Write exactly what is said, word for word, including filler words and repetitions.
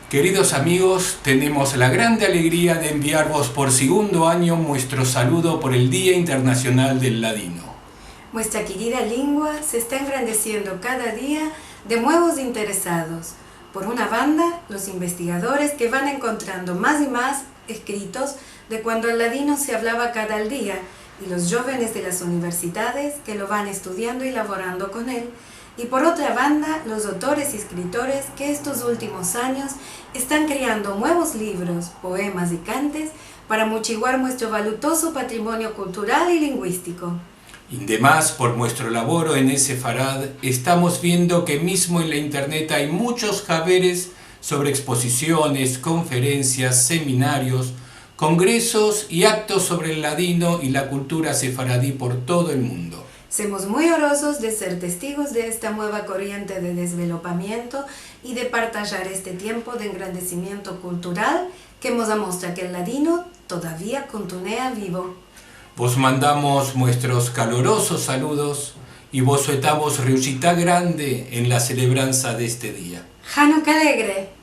Queridos amigos, tenemos la grande alegria de enviarvos por segundo anyo muestro saludo por el Dia Internasional del Ladino. Muestra kerida lingua se esta engrandesiendo kada dia de muevos interesados. Por una banda, los investigadores ke van enkontrando mas i mas eskritos de kuando el ladino se avlava kada el dia, i los djovenes de las universidades ke lo van estudiando i lavorando kon el, i por otra banda, los autores i eskritoris ke estos ultimos anyos estan kreando muevos livros, poemas i kantes para muchiguar muestro valutozo patrimonio kultural i linguistiko. Indemas, por muestro lavoro en e Sefarad, estamos viendo ke mizmo en la internet ay muchos haberes sovre ekspozisiones, konferensias, seminarios, kongresos i aktos sovre el ladino i la kultura sefaradi por todo el mundo. Semos muy orozos de ser testigos de esta mueva koriente de desvelopamiento i de partajar este tiempo de engrandesimiento kultural ke mos amostra ke el ladino todavia kontunea vivo. Vos mandamos muestros kalorozos saludos i vos suetamos reusita grande en la selebransa de este dia. Hanuka alegre!